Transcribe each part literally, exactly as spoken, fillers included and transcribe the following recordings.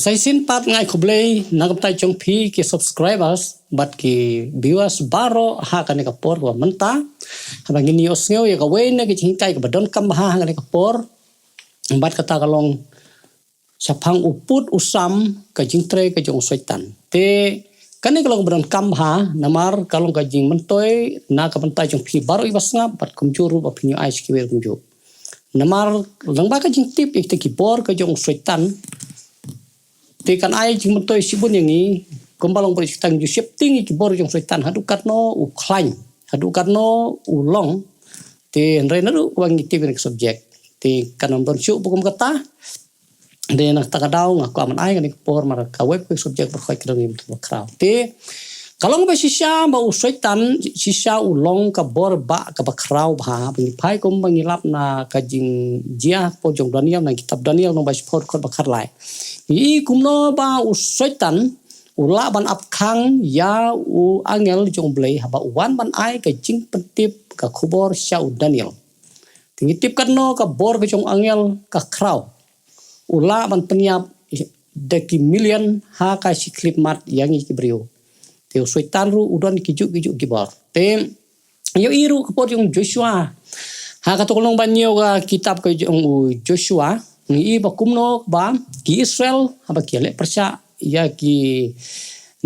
Te shisien pat nga ai khublei na ka bynta jong phi ki subscribers bad ki viewers baroh ha kane ka por kaba mynta. Haba ngin ïohsngew ïa kawei na ki jinghikai kaba donkam bha ha kane ka por. Bad kata ka long shaphang u pud u sam ka jingtrei ka jong u Soitan. Te kane ka long kaba donkam bha namar ka long ka jingmyntoi na ka bynta jong phi baroh kiba sngap bad kumjuh ruh ba phin ïoh ai sha kiwei kumjuh. Namar lyngba ka jingtip ïa kita ki bor ka jong u Soitan. Te kan ai jingmyntoi shibun ïa ngi kumba long ba ngi ju sheptieng ïa ki bor jong u Soitan haduh katno u khlaiñ, haduh katno u long. Te hynrei naduh ba ngi tip ïa ka subject te kan ym don shuh ba kum kata. Te na kata ka daw nga kwah ban ai kane ka por namar kawei ka subject ba khoi ka dang im tu ba khraw. Te ka long ba shisha ba u Soitan shisha u long ka bor ba kaba khraw bha ba ngi phai kumba ngi lap na ka jingjia ka por jong Daniel na kitab Daniel nong ba shiphew dkhot ba khatlai. Ngi i kumno ba u Soitan u lah ban ap khang ïa u angel jong u Blei haba u wan ban ai ka jingpyntip ka khubor sha u Daniel. Te ngi tip katno ka bor ka jong u angel ka khraw. U lah ban pynïap da ki million ha ka shi khyllipmat ïa ngi ki briew. Te u Soitan ruh u don ki juh ki juh ki bor. Te ïohi ruh ka por jong Joshua. Ha kato ka lynnong ba hynñiew ka kitab ka jong u Joshua ngi i ba kumno ba ki Israel haba ki leh pyrshah ïa ki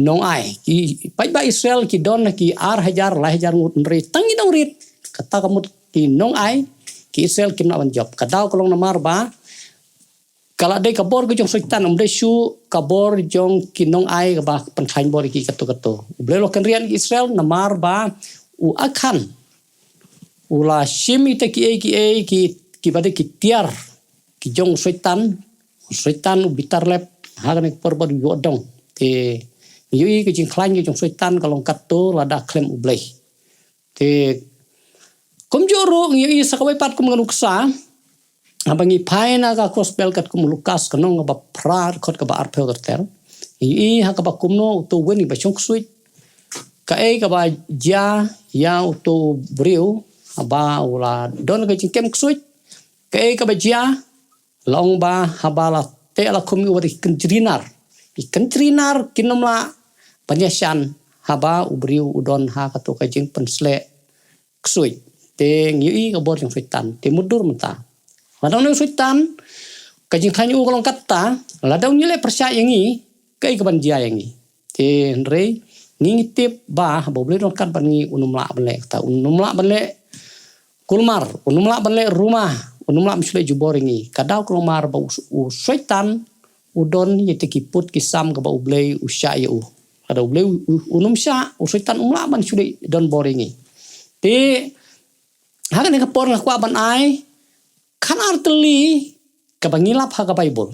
nong-ai. Ki paidbah Israel ki don ki ar hajar lai hajar ngut hynrei tang ki nongrit. Kata ka mut ki nong-ai ki Israel kim lah ban jop. Ka daw ka long namar ba ka la dei ka bor ka jong u Soitan, ym dei shuh ka bor jong ki nong-ai kaba pynkhlaiñ bor ïa ki katto katto. U Blei u la kynriah ïa ki Israel namar ba u Akhan u la shim ïa kita kiei kiei ki, kiba dei ki tiar ki jong u Soitan. U Soitan u bitar lep ha kane ka por ba u ïoh dong. Te ngi ïohi ka jingkhlaiñ ka jong u Soitan ka long katto lada khlem u Blei. Te kumjuh ruh ngi ïohi sa kawei pat kum ka nuksa haba ngi phai na ka gospel katkum u Lukas ka lynnong kaba phra dkhot kaba arphew ter ter. Ngi ïohi ha kaba kumno uto u win iba shong ksuid. Kaei kaba jia ïa uto u briew haba u la don ka jingkem ksuid. Kaei kaba jia, la ong ba haba la teh la khum ïa u bad ki kynjri nar. Ki kynjri nar kin ym lah ban ïashan haba u briew u don ha kato ka jingpynsleh ksuid. Te ngi ïohi ka bor jong u Soitan te mutdur mynta. Lada une u Soitan ka jingkhlaiñ u ka long kata, lada u ngi leh pyrshah ïa ngi, kaei kaban jia ïa ngi. Te hynrei ngi ngi tip ba haba u Blei u don kat bad ngi un ym lah ban leh kata, un ym lah ban leh kulmar, un ym lah ban leh rumah, un ym lah ban shu leh jubor ïa ngi. Ka daw ka long namar ba u, u Soitan u don ïa kita ki pud ki sam kaba u Blei u shah ïa u. Lada u Blei u, u, un ym shah, u Soitan um lah ban shu leh don bor ïa ngi. Te ha kane ka por nga kwah ban ai khana ar tylli kaba ngi lap ha ka Baibl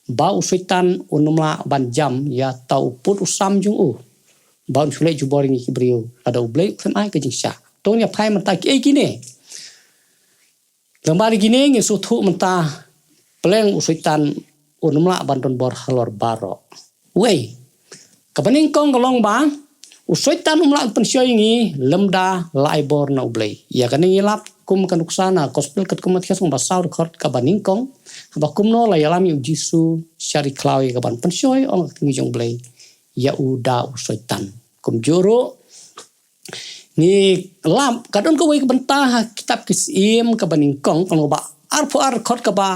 ba u Soitan un ym lah ban jam ïa uta u pud u sam jong u ba un shu leh jubor ïa ngi ki briew lada u Blei u khlem ai ka jingshah. To ngin ïa phai mynta kiei kine. Lyngba kine ngin sngewthuh mynta pleng u Soitan un ym lah ban don bor halor baroh. Wei, kaba nyngkong ka long ba u Soitan um lah pynshoi ïa ngi lymda la ai bor na u Blei. Ïa kane ngi lap kum ka nuksa na gospel katkum u Mathaios lynnong ba saw dkhot kaba nyngkong, haba kumno la ïalam ïa u Jisu sha ri khlaw ïa kaban pynshoi ong ka ktien jong u Blei ïa u da u Soitan. Kumjuh ruh ngi lap ka don kawei ka bynta ha kitab Ki Syiem kaba nyngkong, ka lynnong ba arphew ar dkhot kaba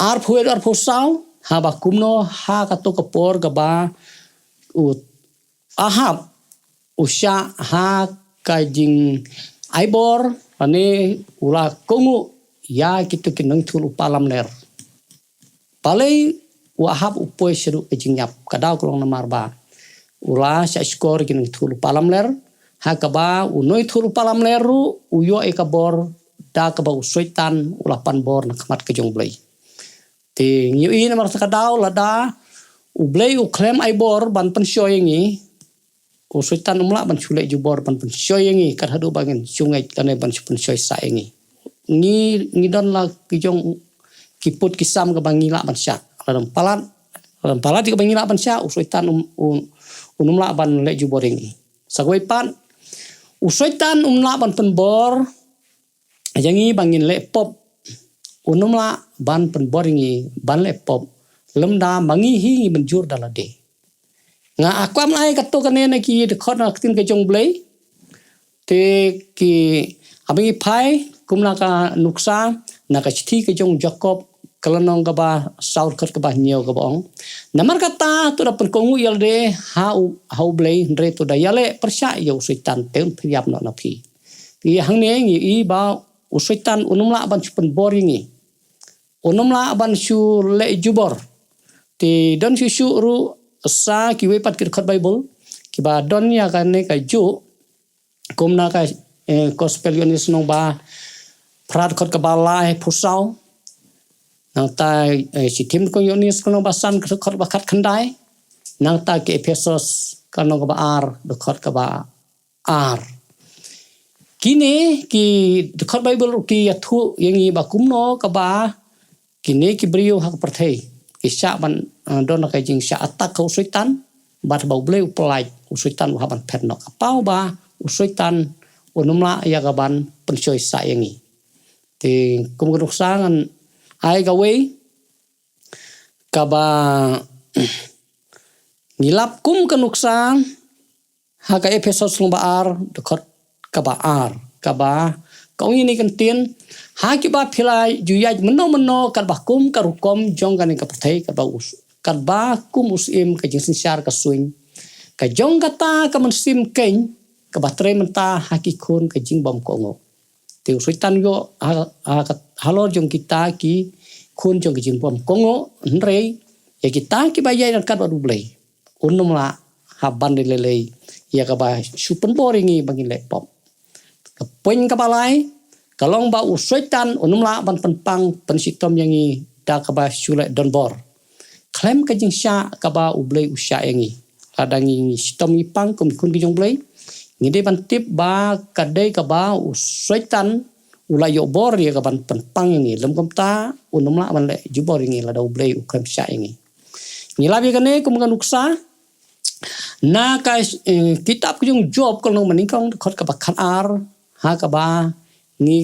arphew wei arphew saw, haba kumno ha kato ka por kaba u Ahab u shah ha ka jingai bor lane u la kohnguh ïa kito ki nongïathuhlypa lamler. Balei u Ahab u poi shaduh ka jingïap? Ka daw ka long namar ba u la shah shkor ki nongïathuhlypa lamler, ha kaba u nongïathuhlypa lamler ruh u ïoh ïa ka bor da kaba u Soitan u la pan bor na khmat ka jong u Blei. Te ngi ïohi namar sa ka daw lada u Blei u khlem ai bor ban pynshoi ïa ngi, u Soitan um lah ban shu leh jubor ban pynshoi ïa ngi kat haduh ba ngin shu ngeit kane ban shu pynshoi sah ïa ngi. Ngi, ngi don la ki jong ki pud ki sam kaba ngi lah ban shah. Lada ym palat, lada ym palat ïa kaba ngi lah ban shah, u Soitan um, um, un ym lah ban leh jubor ïa ngi. Sa kawei pat, u Soitan um lah ban pynbor ïa ngi ba ngin leh pop. Un ym lah ban pynbor ïa ngi ban leh pop lymda ma ngi hi ngi mynjur da lade. Nga kwah ban ai katto katne na ki dkhot na ka ktien ka jong U Blei. Te ki, haba ngi phai kum na ka nuksa na ka shithi ka jong u Jakob, ka lynnong kaba saw, dkhot kaba hynñiew, kaba ong: Namar kata to da pynkohnguh ïa lade ha U, ha U Blei, hynrei to da ïaleh pyrshah ïa u Soitan, te un pynïap noh na phi. Te hangne ngi i ba u Soitan un ym lah ban shu pynbor ïa ngi. Un ym lah ban shu leh jubor. Te don shuh shuh ruh sa kiwei pat ki dkhot Baibl kiba don ïa kane kajuh, kum na ka, eh, Gospel Ïoannis lynnong ba phra, dkhot kaba laiphew saw. Nangta, eh, shithi nyngkong Ïoannis lynnong ba san, dkhot ba khatkhyndai. Nangta ki Ephesos lynnong kaba ar, dkhot kaba ar. Kine ki dkhot Baibl ruh ki ïathuh ïa ngi ba kumno kaba kine ki briew ha ka pyrthei ki shah ban, eh, don ka jingshah attack ha u Soitan, bad ba U Blei u pyllait, u Soitan u hap ban phet noh. Ka paw ba u Soitan un ym lah ïa ka ban pynshoi sah ïa ngi. Te kum ka nuksa ngan ai kawei kaba ngi lap kum ka nuksa ha ka Ephesos lynnong ba ar, dkhot kaba ar, kaba ka ong ïa kane ka ktien: Ha kiba phi la ju ïaid mynno mynno katba kum ka rukom jong kane ka pyrthei, katba us, katba kum u syiem ka jingsynshar ka suiñ, ka jong kata ka mynsiem keiñ kaba trei mynta ha ki khun ka jingbymkohnguh. Te u Soitan u ïoh ha, ha, halor jong kita ki khun jong ka jingbymkohnguh, hynrei ïa kita kiba ïaid ryngkat bad U Blei un ym lah hap ban lei lei ïa kaba shu pynbor ïa ngi ba ngin leh pop. Ka point kaba lai ka long ba u Soitan un ym lah ban pynpang pynshitom ïa ngi da kaba shu leh donbor. Khlem ka jingshah kaba U Blei u shah ïa ngi, lada ngi, ngi shitom ngi pang kum ki khun ki jong U Blei, ngi dei ban tip ba ka dei kaba u Soitan u la ïoh bor ïa ka ban pynpang ïa ngi. Lymkumta un ym lah ban leh jubor ïa ngi lada U Blei u khlem shah ïa ngi. Ngi lap ïa kane kum ka nuksa na ka, eh, kitab ka jong u Job, ka lynnong ba nyngkong, dkhot kaba khatar, ha kaba ngi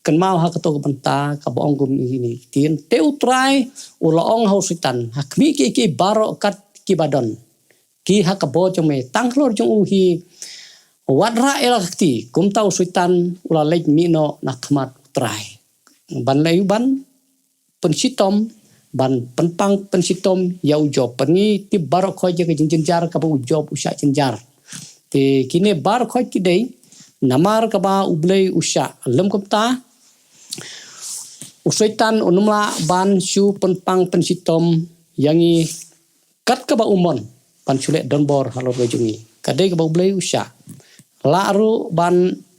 kynmaw ha kato ka bynta kaba ong kum ine i ktien: Te U Trai u la ong ha u Soitan: Ha khmih kiei kiei baroh kat kiba don ki ha ka bor jong me tang halor jong u hi, wat rah ïa la ka kti. Kumta u Soitan u la leit mih noh na khmat U Trai ban leh, ban pynshitom, ban pynpang pynshitom ïa u Job. Bad ngi tip baroh khoit ïa ka jingjynjar kaba u Job u shah jynjar. Te kine baroh khoit ki dei namar kaba U Blei u shah. Lymkumta u Soitan un ym lah ban shu pynpang pynshitom ïa ngi kat kaba u mon ban shu leh donbor halor ka jong ngi. Ka dei kaba U Blei u shah. Lah ruh ban,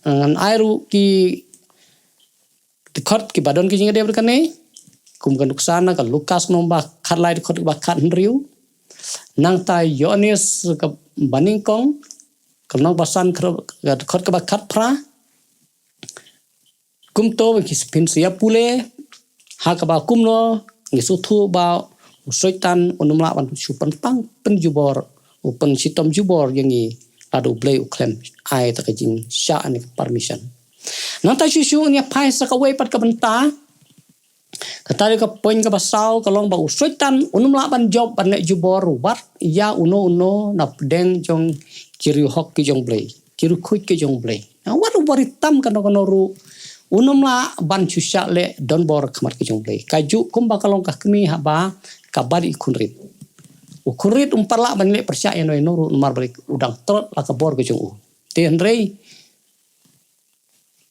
eh, ngan ai ruh ki dkhot kiba don ki jingïadei bad kane, kum ka nuksa na ka Lukas lynnong ba khatlai, dkhot kaba khathynriew. Nangta Ïoannis kaba nyngkong, ka lynnong ba san, dkhot kaba khatphra. Kumto ba ngi phin sa ïa pule ha kaba kumno ngi sngewthuh ba u Soitan un ym lah ban shu pynpang pynjubor, u pynshitom jubor ïa ngi lada U Blei u khlem ai ta ka jingshah ne ka permission. Nangta shuh shuh ngin ïa phai sa kawei pat ka bynta. Kata dei ka point kaba saw, ka long ba u Soitan un ym lah ban jop ban leh jubor wat ïa uno uno na pdeng jong ki riewhok ki jong U Blei, ki riewkhuid ki jong U Blei. Na wat u bari tam kano kano ruh un ym lah ban shu shah leh donbor khmat ki jong U Blei. Kajuh kumba ka long ka kmie haba ka bat ïa u khunrit. U khunrit um pat lah ban leh pyrshah ïano ïano ruh namar ba u dang trot la ka bor ka jong u. Te hynrei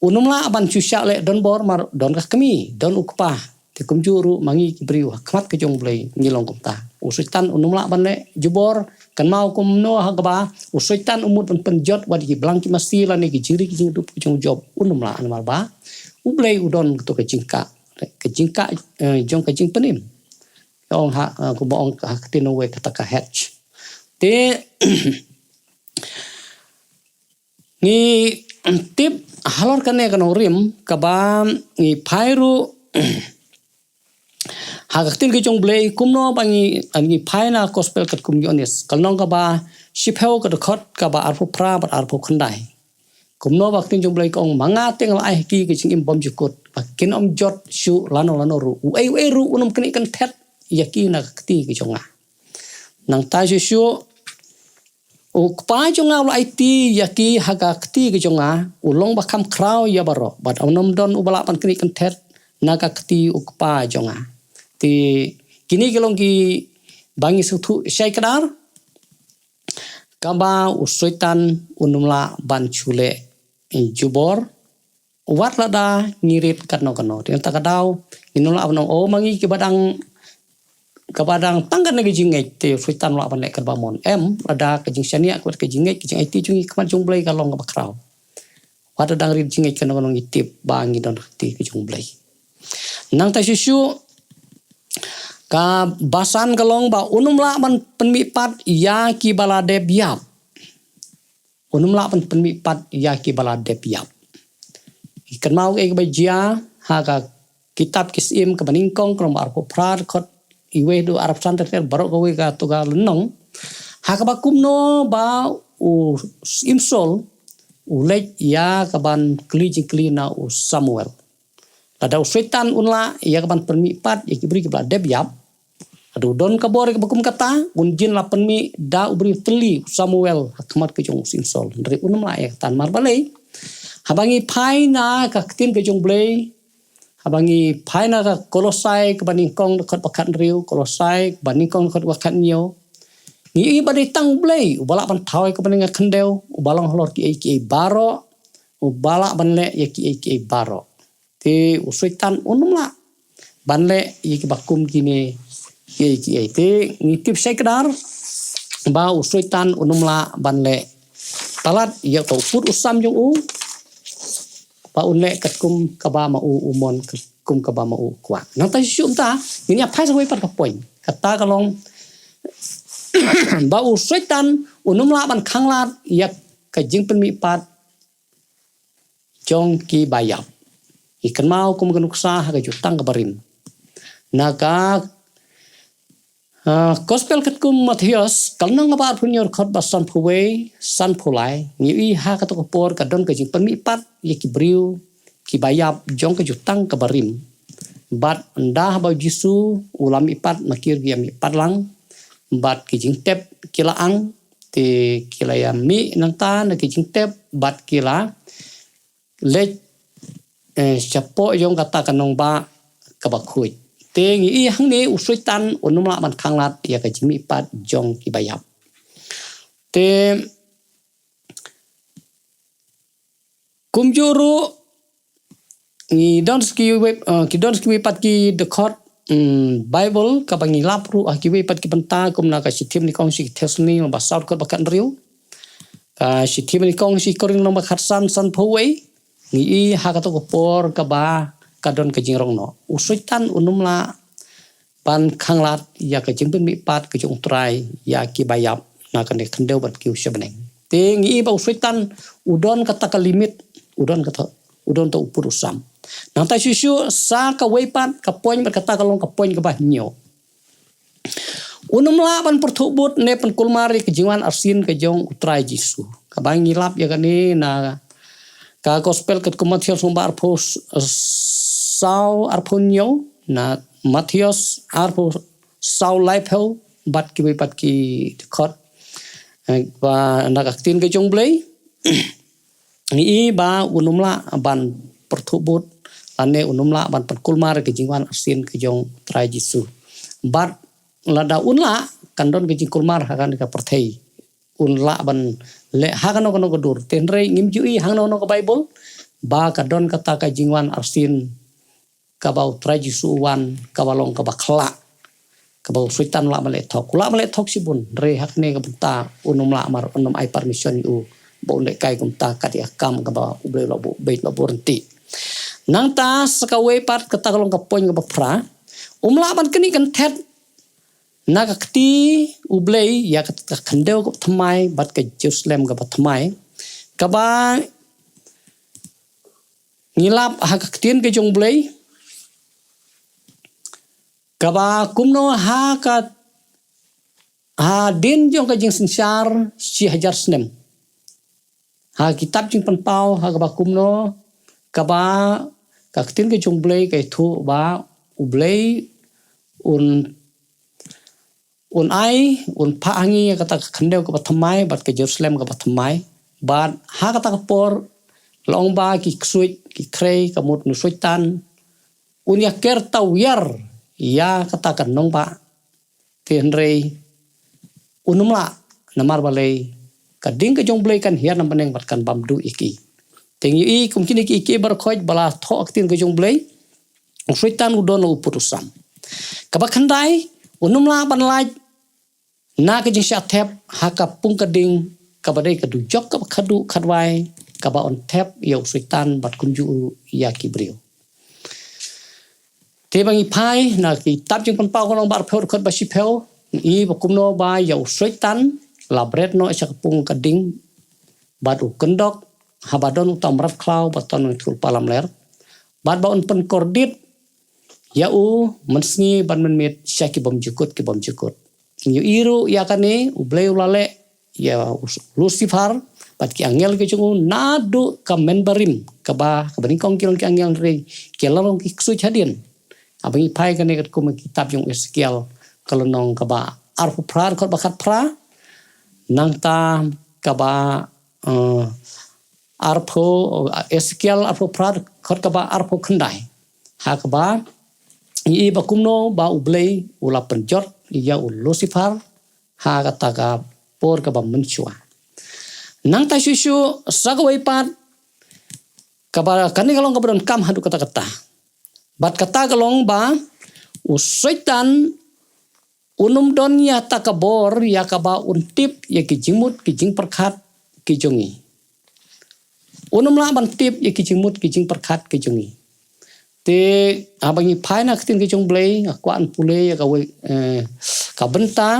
un ym lah ban shu shah leh donbor namar don ka kmie, don u kpa. Te kumjuh ruh ma ngi ki briew ha khmat ka jong U Blei ngi long kumta. U Soitan un ym lah ban leh jubor, kynmaw kumno ha kaba u Soitan u mut ban pynjot wat ki blang ki masi lane ki jingri ki jingdup ki jong u Job, un ym lah namar ba U Blei u don kato ka jingkah, ka jingkah, eh, jong ka jingpynim. Ka ong ha, eh, kumba ong ha ka ktien Nongwei kata ka hedge. Te ngi tip halor kane ka nongrim kaba ngi phai ruh ha ka ktien ka jong U Blei, kumno ba ngi, ngi phai na gospel katkum u Ïoannis, ka lynnong kaba shiphew, ka dkhot kaba arphew phra bad arphew khyndai. Kumno ba ka ktien jong U Blei ka ong: Ma nga te nga la ai ha ki ka jingim bymjukut ba kin ym jot shuh lano lano ruh. Uei uei ruh un ym knieh kynthet ïa ki na ka kti ka jong nga. Nangta shuh shuh, u kpa jong nga u la aiti ïa ki ha ka kti ka jong nga, u long ba kham khraw ïa baroh, bad un ym don uba lah ban knieh kynthet na ka kti u kpa jong nga. Te kine ki long kiba ngi sngewthuh shai kdar, kaba u Soitan un ym lah ban shu leh jubor, wat lada ngi rit katno katno. Te nangta ka daw, ngin ym lah ban ong, oh, ma ngi kiba dang, kaba dang tang katne ka jingngeit, te u Soitan u lah ban leh katba mon. Em, lada ka jingshaniah, ka jingngeit, ka jingaiti jong ngi ha khmat jong u Blei ka long kaba khraw, wat lada ngi rit jingngeit katno katno ngi tip ba ngi don ha ka kti ka jong u Blei. Nangta shuh shuh, kaba san ka long ba un ym lah ban pynmihpat ïa kiba la dep ïap. Un ym lah ban pynmihpat ïa kiba la dep ïap. Kynmaw kaei kaba jia ha ka kitab Ki Syiem kaba nyngkong, ka lynnong ba arphew phra, dkhot iwei haduh arphew san, te baroh kawei ka tu ka lynnong. Ha kaba kumno ba u Syiem Saul u leit ïa kaban kylli jingkylli na u Samuel. Lada u Soitan un lah ïa kaban pynmihpat ïa ki briew kiba la dep ïap, lada u don ka bor ïa kaba kum kata, un jin la pynmih da u briew u thylli u Samuel ha khmat ka jong u Syiem Saul. Hynrei un ym lah ïa kata namar balei? Haba ngi phai na ka ktien ka jong u Blei, haba ngi phai na ka Kolosai kaba nyngkong, dkhot ba khathynriew, Kolosai kaba nyngkong, dkhot ba khathynñiew, ngi ïohi ba dei tang u Blei uba lah ban thaw ïa ka bneng ka khyndew, uba long halor kiei kiei baroh, uba lah ban leh ïa kiei kiei baroh. Te u Soitan un ym lah ban leh ïa kiba kum kine kiei kiei. Te ngi tip shai kdar ba u Soitan un ym lah ban leh palat ïa uta u pud u sam jong u, ba un leh katkum kaba ma u u mon, katkum kaba ma u u kwah. Nangta shuh shuh mynta, ngin ïa phai sa kawei pat ka point. Kata ka long ba u Soitan un ym lah ban khanglad ïa ka jingpynmihpat jong kiba ïap. Ngi kynmaw kum ka nuksa ha ka Jutang kaba Rim. Na ka, ah, Gospel katkum u Mathaios, ka lynnong kaba arphew hynñiew, dkhot ba sanphew wei, sanphew lai, ngi ïohi ha kato ka por ka don ka jingpynmihpat ïa ki briew kiba ïap jong ka Jutang kaba Rim. Bad ynda haba u Jisu u la mihpat, ma ki ruh ki ïa mihpat lang, bad ki jingtep ki la ang, te ki la ïa mih nangta na ki jingtep, bad ki la leit, eh, shapoh jong kata ka nongbah kaba khuid. Te ngi ïohi hangne u Soitan un ym lah ban khanglad ïa ka jingmihpat jong kiba ïap. Te kumjuh ruh, ngi don sa kiwei, eh, ki don sa kiwei pat ki dkhot, mm, Baibl kaba ngi lap ruh ha kiwei pat ki bynta, kum na ka Shithi Banyngkong sha ki Thessaloni lynnong ba saw, dkhot ba khathynriew. Ka Shithi Banyngkong sha ki Korinth lynnong ba khatsan, sanphew wei. Ngi ïohi ha kato ka por kaba ka don ka jingrong noh, u Soitan un ym lah ban khanglad ïa ka jingpynmihpat ka jong u Trai ïa kiba ïap na kane ka khyndew bad kiew sha bneng. Te ngi ïohi ba u Soitan u don kata ka limit, u don kata, u don uta u pud u sam. Nangta shuh shuh sa kawei pat ka point, bad kata ka long ka point kaba hynñiew. Un ym lah ban pyrthuh bud ne pynkulmar ïa ka jingwan arsien ka jong u Trai Jisu. Kaba ngi lap ïa kane na ka Gospel katkum u Mathaios lynnong ba arphew saw, arphew hynñiew, na Mathaios arphew saw, laiphew, bad kiwei pat ki dkhot, eh, ba na ka ktien ka jong u Blei. Ngi ïohi ba un ym lah ban pyrthuh bud, lane un ym lah ban pynkulmar ïa ka jingwan arsien ka jong u Trai Jisu. Bad lada un lah, kan don ka jingkulmar ha kane ka pyrthei. Un lah ban leh ha kano kano ka dur. Te hynrei ngim ju ïohi hangno hangno ka Baibl ba ka don kata ka jingwan arsien kaba u Trai Jisu u wan, kaba long kaba khlak, kaba u Soitan u lah ban leh thok. U lah ban leh thok shibun, hynrei ha kane ka bynta un ym lah, namar un ym ai permission ïa u ba un leh kai kumta, kat ïa ka kam kaba u Blei u la buh beit, u la buh ryntih. Nangta sa kawei pat, kata ka long ka point kaba phra, um lah ban knieh kynthet na ka kti u Blei ïa ka, ka khyndew kaba thymmai bad ka Jerusalem kaba thymmai, kaba ngi lap ha ka ktien ka jong u Blei, kaba kumno ha ka, hadien jong ka jingsynshar shi hajar snem. Ha kitab Jingpynpaw, ha kaba kumno, kaba ka ktien ka jong u Blei ka ïathuh ba u Blei un Un ai, un phah ha ngi ïa kata ka khyndew kaba thymmai, bad ka Jerusalem kaba thymmai. Bad ha kata ka por, la ong ba ki ksuid, ki khrei, ka mut u Soitan, un ïa ker tawiar ïa kata ka nongbah. Te hynrei, un ym lah, namar balei, ka ding ka jong U Blei kan hiar na bneng bad kan bam duh ïa ki. Te ngi ïohi kum kine ki, ki baroh khoit ba la thoh ha ka ktien ka jong U Blei, u Soitan u don u pud u sam. Kaba khyndai, un ym lah ban lait na ka jingshah thep ha ka pung ka ding, kaba dei ka dujok kaba khadduh khadwai, kaba un thep ïa u Soitan bad kumjuh ïa ki briew. Te ba ngi phai na ki kitab Jingpynpaw ka lynnong ba arphew, dkhot ba shiphew, ngi ïohi ba kumno ba ïa u Soitan la bret noh sha ka pung ka ding, bad u kyndok, haba don uta u mrad khlaw, ba ton u tnga lamler, bad ba un pynkordit ïa u mynsngi bad mynmiet sha ki bymjukut ki bymjukut. Ngi ïohi ruh ïa kane, U Blei u la leh ïa u Lucifer bad ki angel ki jong u naduh ka mynbarim, kaba, kaba nyngkong ki long ki angel, hynrei ki la long ki ksuid hadien. Haba ngi phai kane katkum ka kitab jong u Esekiel ka lynnong kaba arphew phra, dkhot ba khatphra, nangta kaba, eh, arphew, Esekiel arphew phra, dkhot kaba arphew khyndai. Ha kaba ngi ïohi ba kumno ba U Blei u la pynjot ïa u Lucifer ha kata ka por kaba mynshuwa. Nangta shuh shuh sa kawei pat, kaba kane ka long kaba donkam haduh katta katta. Bad kata ka long ba u Soitan un ym don ïa kata ka bor ïa kaba un tip ïa ki jingmut ki jingpyrkhat ki jong ngi. Un ym lah ban tip ïa ki jingmut ki jingpyrkhat ki jong ngi. Te haba ngi phai na ka ktien ka jong U Blei, nga kwah ban pule ïa kawei, eh, ka bynta,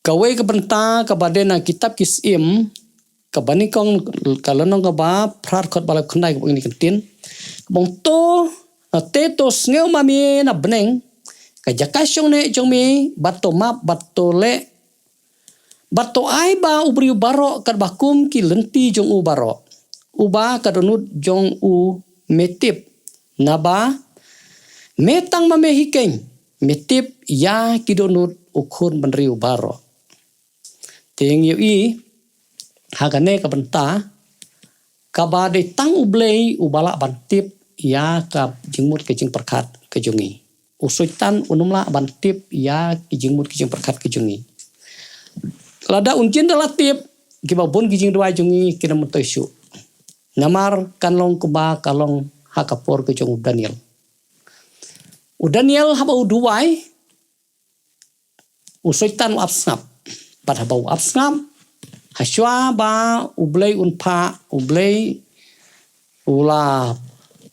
kawei ka bynta kaba dei na kitab Ki Syiem, kaba nyngkong ka lynnong kaba phra, dkhot ba laiphew khyndai, kaba ong kine ki ktien. Kaba ong to, te to sngew ma me na bneng ka jaka shong neh jong me, bad to map, bad to leh, bad to ai ba u briew baroh katba kum ki lynti jong u baroh, uba ka dohnud jong u me tip, naba me tang ma me hi keiñ me tip ïa ki dohnud u khun bynriew baroh. Te ngi ïohi ha kane ka bynta, kaba dei tang U Blei uba lah ban tip ïa ka jingmut ka jingpyrkhat ka jong ngi. U Soitan un ym lah ban tip ïa ki jingmut ki jingpyrkhat ki jong ngi. Lada un jin da la tip, kiba bun ki jingduwai jong ngi kin ym myntoi shuh. Namar kan long kumba ka long ha ka por ka jong u Daniel. U Daniel haba u duwai, u Soitan u ap sngap. Bad haba u ap sngap, hashwa ba U Blei un phah, U Blei u la,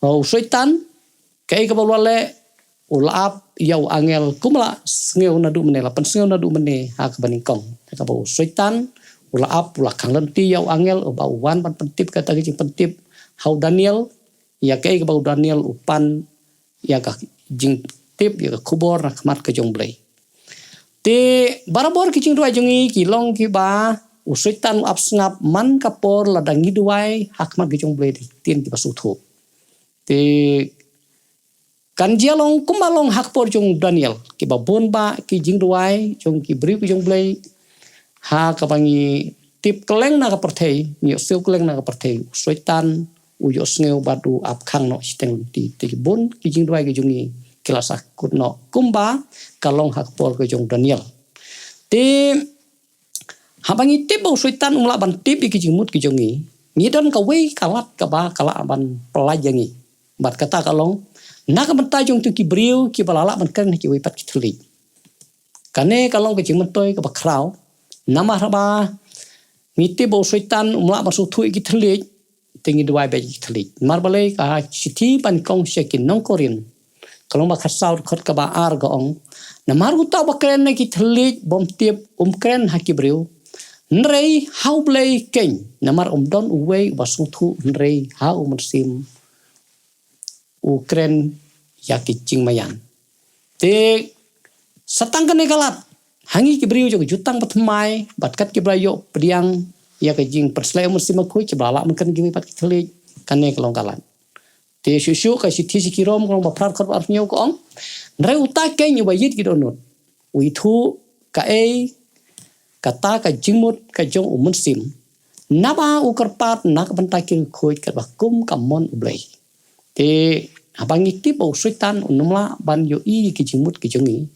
u Soitan, kaei kaba u la leh, u la ap ïa u angel, kumba la sngew naduh mynne, la pynsngew naduh mynne ha kaba nyngkong. Kaba u Soitan u la ap, u la khang lynti ïa u angel uba u wan ban pyntip kata ka jingpyntip ha u Daniel, ïa kaei kaba u Daniel u pan ïa ka jingtip, ïa ka khubor na khmat ka jong U Blei. Te barabor ki jingduwai jong ngi ki long kiba u Soitan u ap sngap man ka por lada ngi duwai ha khmat ka jong U Blei da ki ktien kiba sngewthuh. Te kan jia long kumba long ha ka por jong u Daniel, kiba bun bah ki jingduwai jong ki briew ki jong U Blei, ha kaba ngi tip kylleng na ka pyrthei, ngi ïohsngew kylleng na ka pyrthei, u Soitan u ïohsngew bad u ap khang noh shiteng lynti. Te ki bun ki jingduwai ki jong ngi ki la sahkut noh kumba ka long ha ka por ka jong u Daniel. Te haba ngi tip ba u Soitan um lah ban tip ïa ki jingmut ki jong ngi, ngi don kawei ka lad kaba ka lah ban pyllait ïa ngi. Bad kata ka long na ka bynta jong kito ki briew kiba la lah ban kren ha kiwei pat ki thylliej. Kane ka long ka jingmyntoi kaba khraw. Namar haba ngi tip ba u Soitan um lah ban sngewthuh ïa ki thylliej, te ngi duwai beit ïa ki thylliej. Namar balei? Ka shithi ba nyngkong sha ki nong Korinth, ka lynnong ba khatsaw, dkhot kaba ar, ka ong: Namar uta uba kren na ki thylliej bym tip um kren ha ki briew, hynrei ha U Blei keiñ, namar um don uwei uba sngewthuh hynrei ha U Mynsiem u kren ïa ki jingmaïan. Te sa tang kane ka lad ha ngi ki briew jong ka jutang bathymmai, bad kat kiba la ïoh pdiang ïa ka jingpynsleh U Mynsiem Bakhuid, kiba la lah ban kren kiwei pat ki thylliej. Kane ka long ka lad. Te shuh shuh ka shithi sha ki Rom, ka lynnong ba phra, dkhot ba arphew hynñiew, ka ong: Hynrei uta keiñ uba ïeit ki dohnud u ithuh kaei kata ka jingmut ka jong u mynsiem, naba u kyrpad na ka bynta ki riewkhuid katba kum ka mon U Blei. Te haba ngi tip ba u Soitan un ym lah ban ïohi ki jingmut ki jong ngi,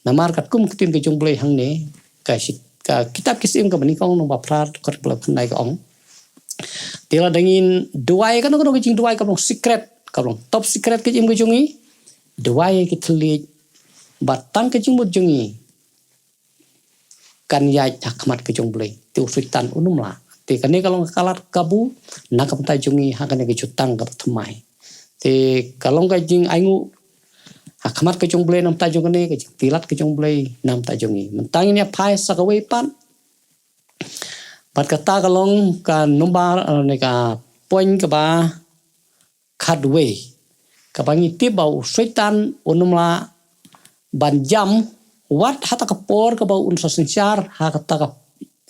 namar katkum ka ktien ka jong U Blei hangne, ka shi-, ka kitab Ki Syiem kaba nyngkong lynnong ba phra dkhot kaba laiphew khyndai ka ong, te lada ngin duwai, kano kano ka jingduwai kaba long secret, kaba long top secret ka jingim ka jong ngi, duwai ïa ki thylliej, ba tang ka jingmut jong ngi kan ïaid ha khmat ka jong U Blei. Te u Soitan un ym lah. Te kane ka long ka lad kabu na ka bynta jong ngi ha kane ka jutang kaba thymmai. Te ka long ka jingainguh ha khmat ka jong U Blei na ka bynta jong kane, ka jingpyllait ka jong U Blei na ka bynta jong ngi. Mynta ngin ïa phai sa kawei pat. Bad kata ka long ka nombar, eh, ne ka point kaba khatwei, kaba ngi tip ba u Soitan un ym lah ban jam, wat ha kata ka por kaba un sa synshar, ha kata ka,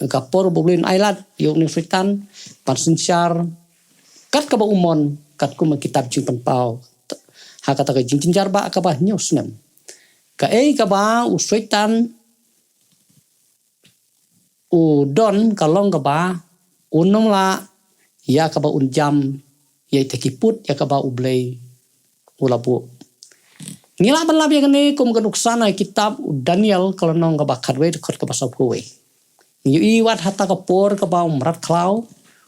ka por ba U Blei un ailad ïa une u Soitan ban synshar kat kaba u mon, katkum ka kitab Jingpynpaw, ha kata ka jingjynjar ba kaba hynñiew snem. Kaei kaba u Soitan u don ka long kaba un ym lah ïa kaba un jam ïa ita ki pud ïa kaba U Blei u la buh. Ngi lah ban lap ïa kane kum ka nuksa na kitab u Daniel ka lynnong kaba khatwei dkhot kaba sawphew wei. Ngi ïohi wat ha kata ka por kaba u mrad khlaw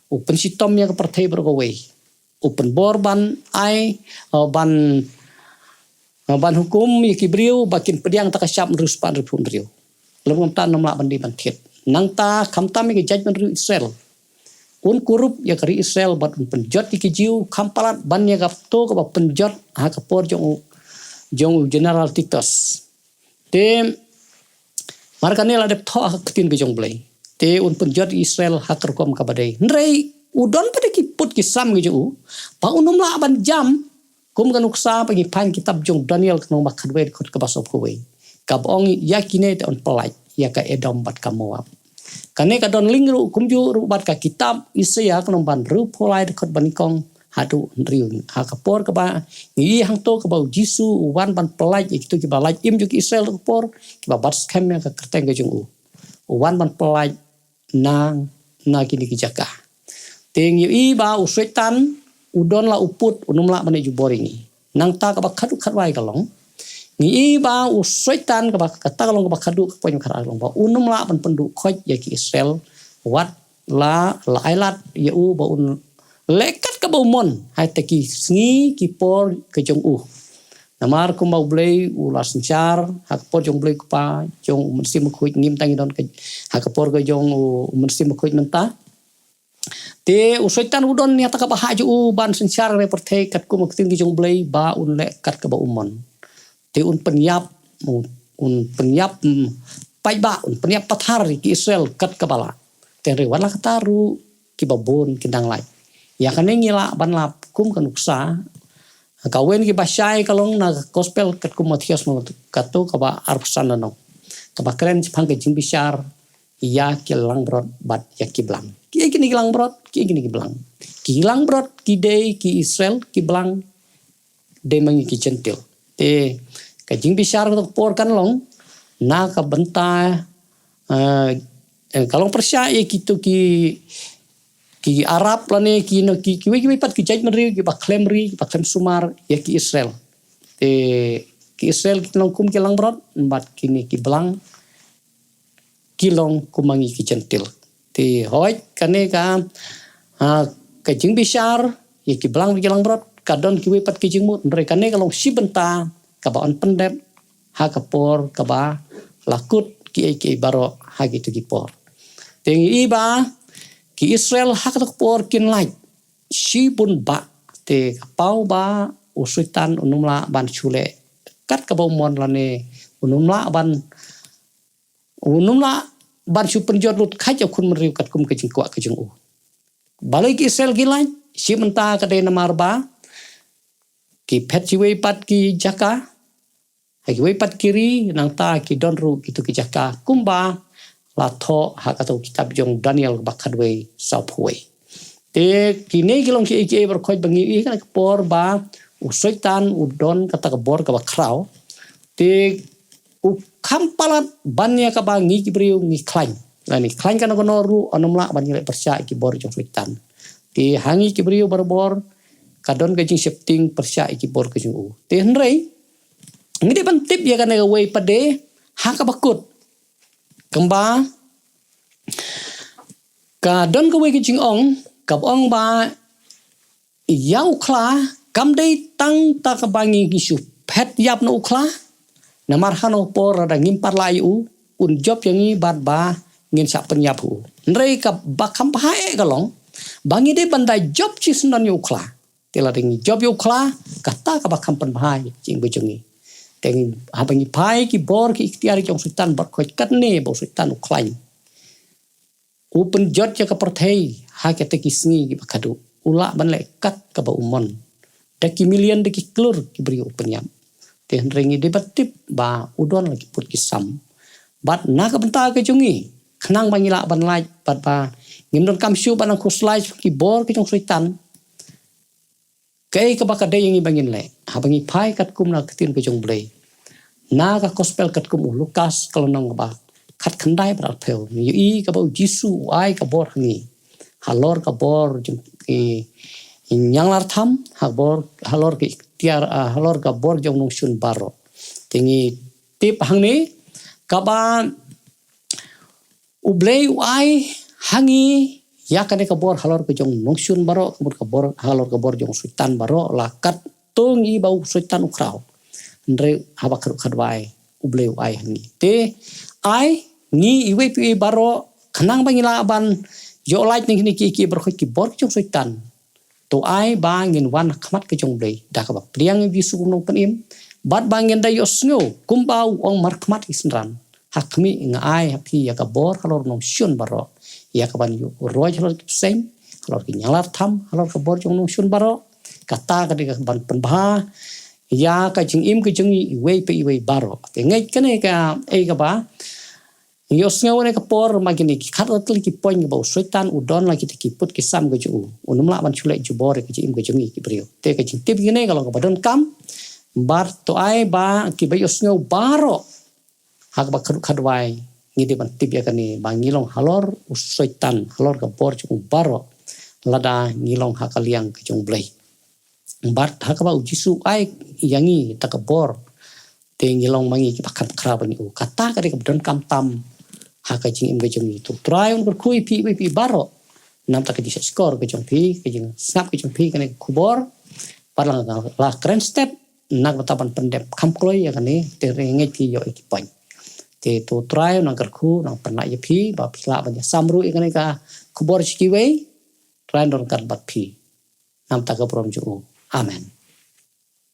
u pynshitom ïa ka pyrthei baroh kawei. U pynbor ban ai, uh, ban, uh, ban hukum ïa ki briew ba kin pdiang ïa ka shap hynriew spah hynriewphew hynriew. Lem kumta un ym lah ban die ban thied. Nangta khamtam ïa ka jaitbynriew Israel. Un kurup ïa ka ri Israel bad un pynjot ïa ki Jiw kham palat ban ïa kato kaba pynjot ha ka por jong u, jong u General Titus. Te namar kane la dep thoh ha ka ktien ka jong U Blei. Te un pynjot Israel ha ka rukom kaba dei. Hynrei u don pat ki pud ki sam ki jong u ba un ym lah ban jam, kum ka nuksa ba ngi pule ha kitab jong u Daniel ka lynnong ba khatwei dkhot kaba sawphew wei, kaba ong ïa kine te un pyllait, ïa ka Edom bad ka Moab. Kane ka don link ruh kumjuh ruh bad ka kitab Isaïah ka lynnong ba hynriewphew lai dkhot ba nyngkong haduh hynriew. Ha ka por kaba ngi ïohi hangto kaba u Jisu u wan ban pyllait ïa kito kiba lait im jong ki Israel ha ka por, kiba bat skhem ïa ka kyrteng ka jong u. U wan ban pyllait na, na kine ki jaka. Te ngi ïohi ba u Soitan u don la u pud, un ym lah ban ïa jubor ïa ngi. Nangta kaba khadduh khatwai ka long, ngi ïohi ba u Soitan, kaba kata ka long kaba khadduh, ka point kaba khatwai ka long ba un ym lah ban pynduh khoit ïa ki Israel wat la, la ailad ïa u ba un leh kat kaba u mon ha ita ki sngi ki por ka jong u. Namar kumba U Blei u la synshar ha ka por jong U Blei u Kpa, jong u Mynsiem Bakhuid, ngim tang ngi don ka, ha ka por ka jong u Mynsiem Bakhuid mynta. Te u Soitan u don ïa kata ka bhah jong u ban synshar ïa ka pyrthei katkum ka ktien ka jong U Blei ba un leh kat kaba u mon. Te un pynïap, un, un pynïap, mm, paidbah, un pynïap pathar ïa ki Israel kat kaba lah. Te hynrei wat la katta ruh kiba bun kin dang lait. Ïa kane ngi lah ban lap kum ka nuksa. Ka wen kiba shai ka long na ka gospel katkum u Mathaios lynnong kato kaba arphew san lynnong, kaba kren shaphang ka jingbishar ïa ki langbrot bad ïa ki blang. Kiei kine ki langbrot, kiei kine ki blang? Ki langbrot ki dei ki Israel, ki blang dei ma ngi ki Jentil. Te ka jingbishar ka por kan long na ka bynta, eh, eh, ka long pyrshah ïa kito ki, ki Arab lane ki, no, ki, kiwei kiwei pat ki jaitbynriew kiba khlem ri, kiba khlem sumar ïa ki Israel. Te ki Israel ki long kum ki langbrot, bad kine ki blang ki long kum ma ngi ki Jentil. Te hooid kane ka, ah, ka jingbishar ïa ki blang bad ki langbrot ka don kiwei pat ki jingmut, hynrei kane ka long shi bynta kaba yn pyndep ha ka por kaba la kut kiei kiei baroh ha kito ki por. Te ngi i ba ki Israel ha kato ka por kin lait shibun bah, te ka paw ba u Soitan un ym lah ban shu leh kat kaba u mon lane un ym lah ban, un ym lah ban shu pynjot lut khaïi ïa u khun bynriew katkum ka jingkwah ka jong u. Balei ki Israel ki lait? Shi bynta ka dei namar ba ki phet shiwei pat ki jaka ha kiwei pat ki ri, nangta ki don ruh kito ki jaka kumba la thoh ha kato ka kitab jong u Daniel kaba khatwei, sawphew wei. Te kine ki long kiei kiei baroh khoit ba ngi i ha kane ka por ba u Soitan u don kata ka bor kaba khraw. Te u kham palat ban ïa kaba ngi ki briew ngi khlaiñ. Lane khlaiñ kano kano ruh, ym lah ban ngi leh pyrshah ïa ki bor jong Soitan. Te ha ngi ki briew barabor ka don ka jingsheptieng pyrshah ïa ki bor ka jong u. Te hynrei ngi dei ban tip ïa kane kawei pat de ha kaba kut. Kumba ka don kawei ka jingong kaba ong ba ïa u khla kam dei tang ta kaba ngi ngi shu phet ïap na u khla. Namar hano por lada ngim pat lah ïa u, un jop ïa ngi bad ba ngin sa pynïap u. Hynrei kaba kham bha eh ka long ba ngi dei ban da jop shisyndon ïa u khla. Te lada ngi jop ïa u khla, kata kaba kham pynbha ïa ka jingim ka jong ngi. Te ngi, haba ngi phai ki bor ki iktiar jong Soitan bad khoit katne ba u Soitan u khlaiñ, u pynjot ïa ka pyrthei ha kita ki sngi kiba khadduh. U lah ban leh kat kaba u mon. Da ki million, da ki klur ki briew u pynïap. Te hynrei ngi dei ban tip ba u don la ki put ki sam. Bad na ka bynta ka jong ngi, khnang ba ngi lah ban lait bad ba ngim donkam shuh ban nang khuslai ki bor ka jong Soitan. Kaei kaba ka dei ïa ngi ba ngin leh haba ngi phai katkum na ka ktien ka jong U Blei? Na ka gospel katkum u Lukas ka lynnong kaba khatkhyndai, bad arphew, ngi ïohi kaba U Jisu u ai ka bor ha ngi halor ka bor jong ki ñianglar tham, ha bor, halor ka iktiar, ah, halor ka bor jong nongshun baroh. Te ngi tip hangne kaba U Blei u ai ha ngi ïa kane ka bor halor ka jong nongshun baroh, ka mut ka bor, halor ka bor jong Soitan baroh, la katto ngi ba u Soitan u khraw. Hynrei haba khadduh khadwai U Blei u ai ha ngi. Te ai ngi iwei pa iwei baroh khnang ba ngi lah ban ïoh lait na kine ki, ki baroh ki bor jong Soitan. To ai ba ngin wan ha khmat ka jong U Blei da kaba pdiang ïa U Jisu kum u nongpynim, bad ba ngin da ïohsngew kumba u ong markhmat ïa ki synran: Ha khmih, nga ai ha phi ïa ka bor halor nongshun baroh, ïa ka ban ïuh roi halor ki bseiñ, halor ki ñianglar tham, halor ka bor jong nongshun baroh. Kata ka dei ka ban pynbha ïa ka jingim ka jong ngi iwei pa iwei baroh. Te ngeit kane kaei kaba ngi ïohsngew ha kane ka por, ma kine ki khatar tylli ki point kaba u Soitan u don la kita ki put ki sam ka jong u. Un ym lah ban shu leh jubor ïa ka jingim ka jong ngi ki briew. Te ka jingtip kine ka long kaba donkam. Bad to ai ba kiba ïohsngew baroh ha kaba khadduh khadwai ngi dei ban tip ïa kane ba ngi long halor u Soitan, halor ka bor jong u baroh, lada ngi long ha ka liang ka jong U Blei. Bad ha kaba U Jisu ai ïa ngi ta ka bor, te ngi long ma ngi kiba kham khraw ban ïa u. Kata ka dei kaba donkam tam ha ka jingim ka jong ngi. To U Trai un kyrkhu ïa phi, ïa phi baroh. Namar ka jingshahshkor ka jong phi, ka jingsngap ka jong phi kane ka khubor, bad la, la kren stet na ka bynta ban pyndep kham kloi ïa kane, te ngeit phi ïoh ïa ki point. Te to U Trai un nang kyrkhu, nang pynlah ïa phi ba phi lah ban ïasam ruh ïa kane ka khubor sha kiwei. Trai un don ryngkat bad phi. Namar ka burom jong u. Amen.